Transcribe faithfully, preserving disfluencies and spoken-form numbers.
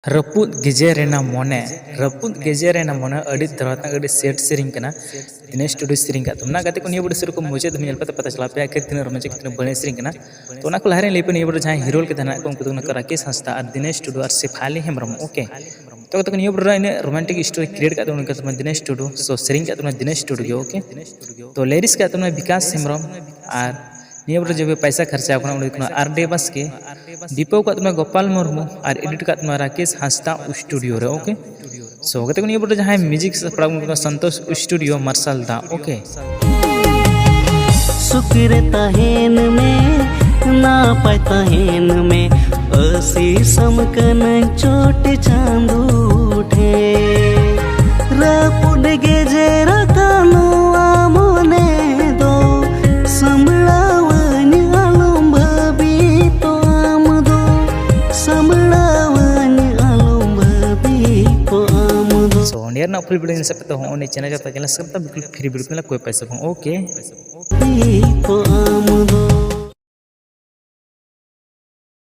ᱨᱟᱹᱯᱩᱫ ᱜᱮᱡᱮᱨ ᱮᱱᱟ ᱢᱚᱱᱮ᱾ ᱨᱟᱹᱯᱩᱫ ᱜᱮᱡᱮᱨ ᱮᱱᱟ ᱢᱚᱱᱮ, ᱟᱹᱰᱤ ᱫᱚᱨᱚᱫ ᱟᱹᱰᱤ ᱥᱮᱴ ᱥᱮᱨᱮᱧ ᱠᱟᱱᱟ᱾ ᱫᱤᱱᱮᱥ ᱴᱩᱰᱩ ᱥᱮᱨᱮᱧ ᱠᱟᱜ ᱛᱟᱵᱚᱱᱟ᱾ ᱜᱟᱛᱮ ᱠᱚ, ᱱᱤᱭᱟᱹ ᱵᱚᱰᱤ ᱥᱮᱨᱮᱧ ᱠᱚ ᱢᱩᱪᱟᱹᱫ ᱫᱷᱟᱹᱵᱤᱡ ᱧᱮᱞ ᱯᱮ, ᱛᱚ ᱯᱟᱛᱟ ᱪᱟᱞᱟᱣ ᱯᱮ, ᱟᱹᱠᱷᱤᱨ ᱛᱤᱱᱟᱹᱜ ᱨᱚᱢᱚᱡᱽ, ᱛᱤᱱᱟᱹᱜ ᱵᱟᱹᱲᱤᱡ ᱥᱮᱨᱮᱧ ᱠᱟᱱᱟ᱾ ᱛᱚ ᱚᱱᱟ ᱠᱚ ᱞᱟᱦᱟ ᱨᱮᱧ ᱞᱟᱹᱭ ᱯᱮ, ᱱᱤᱭᱟᱹ ᱵᱚᱰᱤ ᱡᱟᱦᱟᱸᱭ ᱦᱤᱨᱳᱞ ᱠᱟᱛᱮ ᱦᱮᱱᱟᱜ ᱠᱚ, ᱩᱱᱠᱩ ᱫᱚ ᱠᱟᱱᱟ ᱠᱚ ᱨᱟᱠᱮᱥ ᱦᱟᱸᱥᱫᱟ ᱟᱨ ᱫᱤᱱᱮᱥ ᱴᱩᱰᱩ ᱟᱨ ᱥᱮᱯᱷᱟᱞᱤ ᱦᱮᱢᱵᱨᱚᱢ᱾ ᱳᱠᱮ, ᱛᱚ ᱜᱟᱛᱮ ᱠᱚ, ᱱᱤᱭᱟᱹ ᱵᱚᱰᱤ ᱨᱮ ᱤᱱᱟᱹᱜ ᱨᱳᱢᱟᱱᱴᱤᱠ ᱥᱴᱳᱨᱤ ᱠᱨᱤᱭᱮᱴ ᱠᱟᱜ ᱛᱟᱵᱚᱱᱟ ᱩᱱᱤ ᱠᱟᱛᱷᱟ ᱫᱤᱱᱮᱥ ᱴᱩᱰᱩ᱾ ᱥᱳ ᱥᱮᱨᱮᱧ ᱠᱟᱜ ᱛᱟᱵᱚᱱᱟ ᱫᱤᱱᱮᱥ ᱴᱩᱰᱩ ᱜᱮ᱾ ᱳᱠᱮ, ᱛᱚ ᱞᱤᱨᱤᱠᱥ ᱠᱟᱜ ᱛᱟᱵᱚᱱᱟ ᱵᱤᱠᱟᱥ ᱦᱮᱢᱵᱨᱚᱢ ᱟᱨ ᱱᱤᱭᱟᱹ ᱵᱚᱰᱤ ᱡᱮ ᱯᱟᱭᱥᱟ ᱠᱷᱚᱨᱪᱟ ᱠᱟᱱᱟ, ᱩᱱᱤ ᱠᱟᱱᱟ ᱟᱨ ᱰᱮ ᱵᱟᱥᱠᱮ, ᱫᱤᱯᱟᱹᱣ ᱠᱟᱜ ᱛᱟᱵᱚᱱᱟ ᱜᱳᱯᱟᱞ ᱢᱩᱨᱢᱩ ᱟᱨ ᱮᱰᱤᱴ ᱠᱟᱜ ᱛᱟᱵᱚᱱᱟ ᱨᱟᱠᱮᱥ ᱦᱟᱸᱥᱫᱟ ᱥᱴᱩᱰᱤᱭᱳ ᱨᱮ᱾ ᱳᱠᱮ, ᱥᱳ ᱜᱟᱛᱮ ᱠᱚ, ᱱᱤᱭᱟᱹ ᱵᱚᱰᱤ ᱡᱟᱦᱟᱸᱭ ᱢᱤᱭᱩᱡᱤᱠ ᱥᱟᱯᱲᱟᱣ ᱠᱟᱱᱟ ᱥᱚᱱᱛᱳᱥ ᱥᱴᱩᱰᱤᱭᱳ ᱢᱟᱨᱥᱟᱞ ᱫᱟ᱾ ᱳᱠᱮ, ᱥᱩᱠ ᱨᱮ ᱛᱟᱦᱮᱱ ᱢᱮ, ᱱᱟᱯᱟᱭ ᱛᱟᱦᱮᱱ ᱢᱮ, ᱟᱹᱥᱤᱥᱟᱢ ᱠᱟᱹᱱᱟᱹᱧ ᱪᱚᱴ ᱪᱟᱸᱫᱚ ᱴᱷᱮᱱ᱾ ᱨᱟᱹᱯᱩᱫ ᱜᱮᱡᱮᱨ ᱟᱠᱟᱱ ᱱᱚᱣᱟ ᱢᱚᱱᱮ ᱫᱚ, ᱥᱟᱢᱵᱲᱟᱣᱟᱹᱧ ᱟᱞᱚᱢ ᱵᱷᱟᱹᱵᱤᱛᱚᱜ ᱟᱢ ᱫᱚ, ᱥᱟᱢᱵᱲᱟᱣᱟᱹᱧ ᱟᱞᱚᱢ ᱵᱷᱟᱹᱵᱤᱛᱚᱜ ᱟᱢ ᱫᱚ᱾ ᱥᱳ ᱱᱤᱭᱟᱹ ᱨᱮᱱᱟᱜ ᱯᱷᱩᱞ ᱵᱷᱤᱰᱤᱭᱳ ᱧᱮᱞ ᱥᱟᱯᱮ ᱛᱚ ᱦᱚᱸᱜᱼᱚᱭ ᱱᱤᱭᱟᱹ ᱪᱮᱱᱮᱞ ᱨᱮ ᱛᱟᱦᱮᱸ ᱞᱮᱱ ᱥᱟᱯᱮ ᱵᱤᱞᱠᱩᱞ ᱯᱷᱨᱤ, ᱵᱤᱞᱠᱩᱞ ᱠᱳᱭ ᱯᱚᱭᱥᱟ ᱵᱟᱝ᱾ ᱳᱠᱮ, ᱵᱷᱟᱹᱵᱤᱛᱚᱜ ᱟᱢ